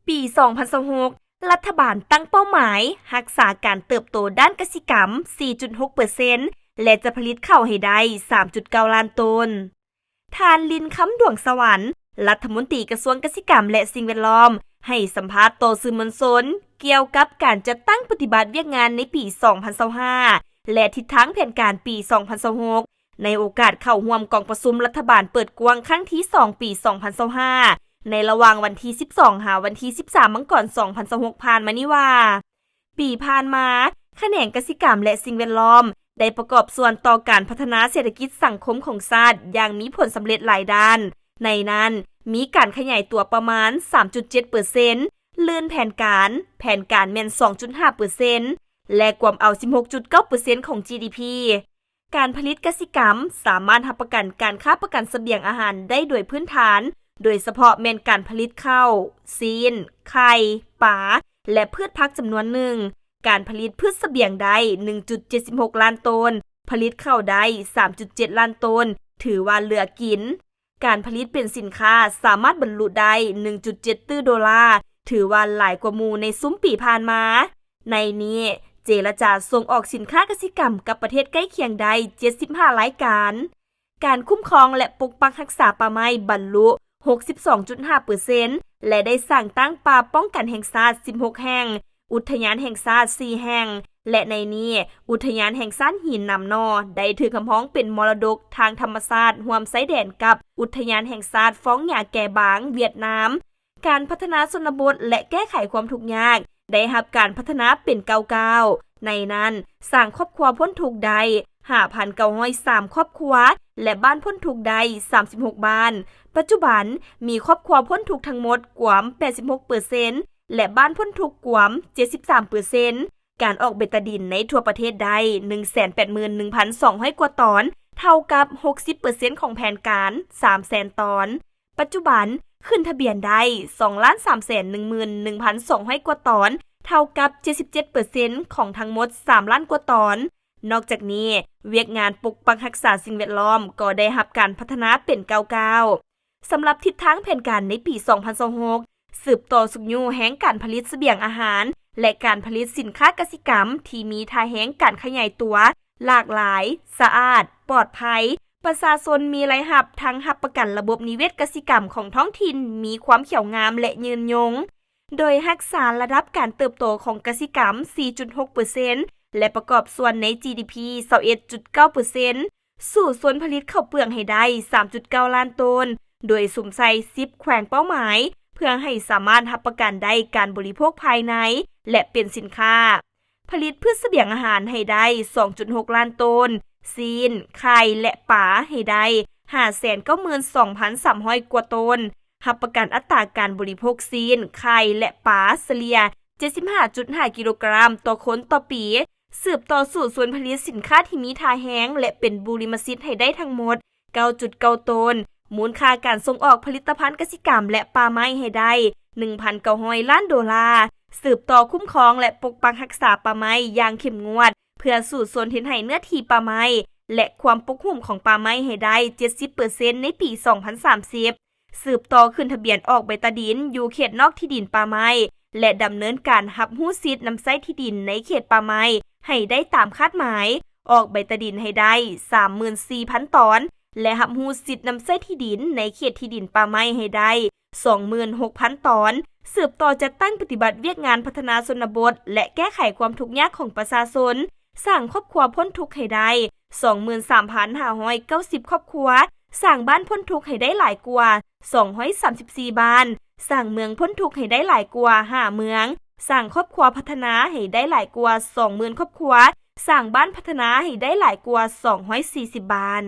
ປີສອງພັນຊາວຫົກ ລັດຖະບານຕັ້ງເປົ້າໝາຍຮັກສາການເຕີບໂຕດ້ານກະສິກຳ ສີ່ຈຸດຫົກເປີເຊັນ ແລະ ຈະຜະລິດເຂົ້າໃຫ້ໄດ້ ສາມຈຸດເກົ້າລ້ານໂຕນ. ທ່ານ ລິນຄຳ ດວງສະຫວັນ ລັດຖະມົນຕີກະຊວງກະສິກຳ ແລະ ສິ່ງແວດລ້ອມ ໃຫ້ສຳພາດຕໍ່ສື່ມວນຊົນ ກ່ຽວກັບການຈັດຕັ້ງປະຕິບັດວຽກງານໃນປີສອງພັນຊາວຫ້າ ແລະ ທິດທາງແຜນການປີສອງພັນຊາວຫົກ ໃນໂອກາດເຂົ້າຮ່ວມກອງປະຊຸມລັດຖະບານເປີດກວ້າງຄັ້ງທີສອງ ປີສອງພັນຊາວຫ້າ ໃນລະຫວ່າງວັນທີສິບສອງ ຫາວັນທີສິບສາມ ມັງກອນ ສອງພັນຊາວຫົກ ຜ່ານມານີ້ວ່າ ປີຜ່ານມາ, ຂະແໜງກະສິກຳ ແລະ ສິ່ງແວດລ້ອມ ໄດ້ປະກອບສ່ວນຕໍ່ການພັດທະນາເສດຖະກິດສັງຄົມຂອງຊາດຢ່າງມີຜົນສຳເລັດຫຼາຍດ້ານ. ໃນນັ້ນ, ມີການຂະຫຍາຍຕົວປະມານ ສາມຈຸດເຈັດເປີເຊັນ, ລື່ນແຜນການ, ແຜນການແມ່ນ ສອງຈຸດຫ້າເປີເຊັນ ແລະ ກວມເອົາ ສິບຫົກຈຸດເກົ້າເປີເຊັນ ຂອງ ຈີດີພີ. ການຜະລິດກະສິກຳສາມາດຮັບປະກັນການຄ້າປະກັນສະບຽງອາຫານໄດ້ໂດຍພື້ນຖານ, ໂດຍສະເພາະແມ່ນການຜະລິດເຂົ້າ, ຊີ້ນ, ໄຂ່, ປາ ແລະ ພືດຜັກຈຳນວນໜຶ່ງ. ການຜະລິດພືດສະບຽງໄດ້ ໜຶ່ງຈຸດເຈັດສິບຫົກລ້ານໂຕນ, ຜະລິດເຂົ້າໄດ້ ສາມຈຸດເຈັດລ້ານໂຕນ, ຖືວ່າເຫຼືອກິນ. ການຜະລິດເປັນສິນຄ້າສາມາດບັນລຸໄດ້ ໜຶ່ງຈຸດເຈັດຕື້ໂດລາ, ຖືວ່າຫຼາຍກວ່າໝູ່ໃນຊຸມປີຜ່ານມາ. ໃນນີ້, ເຈລະຈາສົ່ງອອກສິນຄ້າກະສິກຳກັບປະເທດໃກ້ຄຽງໄດ້ ເຈັດສິບຫ້າລາຍການ. ການຄຸ້ມຄອງ ແລະ ປົກປັກຮັກສາປ່າໄມ້ບັນລຸ ຫົກສິບສອງຈຸດຫ້າເປີເຊັນ ແລະ ໄດ້ສ້າງຕັ້ງປ່າປ້ອງກັນແຫ່ງຊາດ ສິບຫົກແຫ່ງ, ອຸດທະຍານແຫ່ງຊາດ ສີ່ແຫ່ງ ແລະ ໃນນີ້ ອຸດທະຍານແຫ່ງຊາດຫີນໜາມໜໍ່ ໄດ້ຖືກຮັບຮອງເປັນມໍລະດົກທາງທຳມະຊາດຮ່ວມຊາຍແດນກັບອຸດທະຍານແຫ່ງຊາດຟອງຫຍ້າແກບາງ ຫວຽດນາມ. ການພັດທະນາຊົນນະບົດ ແລະ ແກ້ໄຂຄວາມທຸກຍາກ ໄດ້ຮັບການພັດທະນາເປັນກ້າວໆ. ໃນນັ້ນ, ສ້າງຄອບຄົວພົ້ນທຸກໄດ້ ຫ້າພັນເກົ້າຮ້ອຍສາມຄອບຄົວ ແລະ ບ້ານພົ້ນທຸກໄດ້ ສາມສິບຫົກບ້ານ. ປັດຈຸບັນ, ມີຄອບຄົວພົ້ນທຸກທັງໝົດກວມ ແປດສິບຫົກເປີເຊັນ ແລະ ບ້ານພົ້ນທຸກກວມ ເຈັດສິບສາມເປີເຊັນ. ການອອກເບຕາດິນໃນທົ່ວປະເທດໄດ້ ໜຶ່ງແສນແປດໝື່ນໜຶ່ງພັນສອງຮ້ອຍກວ່າຕອນ, ເທົ່າກັບ ຫົກສິບເປີເຊັນຂອງແຜນການ ສາມແສນຕອນ. ປັດຈຸບັນ, ຂຶ້ນທະບຽນໄດ້ ສອງລ້ານສາມແສນໜຶ່ງໝື່ນໜຶ່ງພັນສອງຮ້ອຍກວ່າຕອນ, ເທົ່າກັບ ເຈັດສິບເຈັດເປີເຊັນຂອງທັງໝົດ ສາມລ້ານກວ່າຕອນ. ນອກຈາກນີ້, ວຽກງານປົກປັກຮັກສາສິ່ງແວດລ້ອມກໍໄດ້ຮັບການພັດທະນາເປັນກ້າວໆ. ສຳລັບທິດທາງແຜນການໃນປີສອງພັນຊາວຫົກ ສືບຕໍ່ຊຸກຍູ້ແຮງການຜະລິດສະບຽງອາຫານ ແລະ ການຜະລິດສິນຄ້າກະສິກຳທີ່ມີທ່າແຮງການຂະຫຍາຍຕົວ, ຫຼາກຫຼາຍ, ສະອາດ, ປອດໄພ, ປະຊາຊົນມີລາຍຮັບ, ທັງຮັບປະກັນລະບົບນິເວດກະສິກຳຂອງທ້ອງຖິ່ນມີຄວາມຂຽວງາມ ແລະ ຍືນຍົງ, ໂດຍຮັກສາລະດັບການເຕີບໂຕຂອງກະສິກຳ ສີ່ຈຸດຫົກເປີເຊັນ ແລະ ປະກອບສ່ວນໃນ ຈີດີພີ ຊາວເອັດຈຸດເກົ້າເປີເຊັນ. ສູ້ຊົນຜະລິດເຂົ້າເປືອກໃຫ້ໄດ້ ສາມຈຸດເກົ້າລ້ານໂຕນ, ໂດຍສຸມໃສ່ ສິບແຂວງເປົ້າໝາຍ ເພື່ອໃຫ້ສາມາດຮັບປະກັນໄດ້ການບໍລິໂພກພາຍໃນ ແລະ ເປັນສິນຄ້າ. ຜະລິດພືດສະບຽງອາຫານໃຫ້ໄດ້ ສອງຈຸດຫົກລ້ານໂຕນ, ຊີ້ນ, ໄຂ່ ແລະ ປາໃຫ້ໄດ້ ຫ້າແສນເກົ້າໝື່ນສອງພັນສາມຮ້ອຍກວ່າໂຕນ, ຮັບປະກັນອັດຕາການບໍລິໂພກຊີ້ນ, ໄຂ່ ແລະ ປາສະເລ່ຍ ເຈັດສິບຫ້າຈຸດຫ້າກິໂລກຣາມຕໍ່ຄົນຕໍ່ປີ. ສືບຕໍ່ສູ້ຊົນຜະລິດສິນຄ້າທີ່ມີທ່າແຮງ ແລະ ເປັນບູລິມະສິດໃຫ້ໄດ້ທັງໝົດ ເກົ້າຈຸດເກົ້າໂຕນ, ມູນຄ່າການສົ່ງອອກຜະລິດຕະພັນກະສິກຳ ແລະ ປ່າໄມ້ໃຫ້ໄດ້ ໜຶ່ງພັນເກົ້າຮ້ອຍລ້ານໂດລາ, ສືບຕໍ່ຄຸ້ມຄອງ ແລະ ປົກປັກຮັກສາປ່າໄມ້ຢ່າງເຂັ້ມງວດ ເພື່ອສູ້ຊົນເຮັດໃຫ້ເນື້ອທີ່ປ່າໄມ້ ແລະ ຄວາມປົກຫຸ້ມຂອງປ່າໄມ້ໃຫ້ໄດ້ ເຈັດສິບເປີເຊັນ ໃນປີສອງພັນສາມສິບ. ສືບຕໍ່ຂຶ້ນທະບຽນອອກໃບຕາດິນຢູ່ເຂດນອກທີ່ດິນປ່າໄມ້ ແລະ ດຳເນີນການຮັບຮູ້ສິດນຳໃຊ້ທີ່ດິນໃນເຂດປ່າໄມ້ໃຫ້ໄດ້ຕາມຄາດໝາຍ, ອອກໃບຕາດິນໃຫ້ໄດ້ ສາມໝື່ນສີ່ພັນຕອນ ແລະ ຮັບຮູ້ສິດນຳໃຊ້ທີ່ດິນໃນເຂດທີ່ດິນປ່າໄມ້ໃຫ້ໄດ້ ສອງໝື່ນຫົກພັນຕອນ. ສືບຕໍ່ຈັດຕັ້ງປະຕິບັດວຽກງານພັດທະນາຊົນນະບົດ ແລະ ແກ້ໄຂຄວາມທຸກຍາກຂອງປະຊາຊົນ, ສ້າງຄອບຄົວພົ້ນທຸກໃຫ້ໄດ້ ສອງໝື່ນສາມພັນຫ້າຮ້ອຍເກົ້າສິບຄອບຄົວ, ສ້າງບ້ານພົ້ນທຸກໃຫ້ໄດ້ຫຼາຍກວ່າ ສອງຮ້ອຍສາມສິບສີ່ບ້ານ, ສ້າງເມືອງພົ້ນທຸກໃຫ້ໄດ້ຫຼາຍກວ່າ ຫ້າເມືອງ, ສ້າງຄອບຄົວພັດທະນາໃຫ້ໄດ້ຫຼາຍກວ່າ ສອງໝື່ນຄອບຄົວ, ສ້າງບ້ານພັດທະນາໃຫ້ໄດ້ຫຼາຍກວ່າ ສອງຮ້ອຍສີ່ສິບບ້ານ.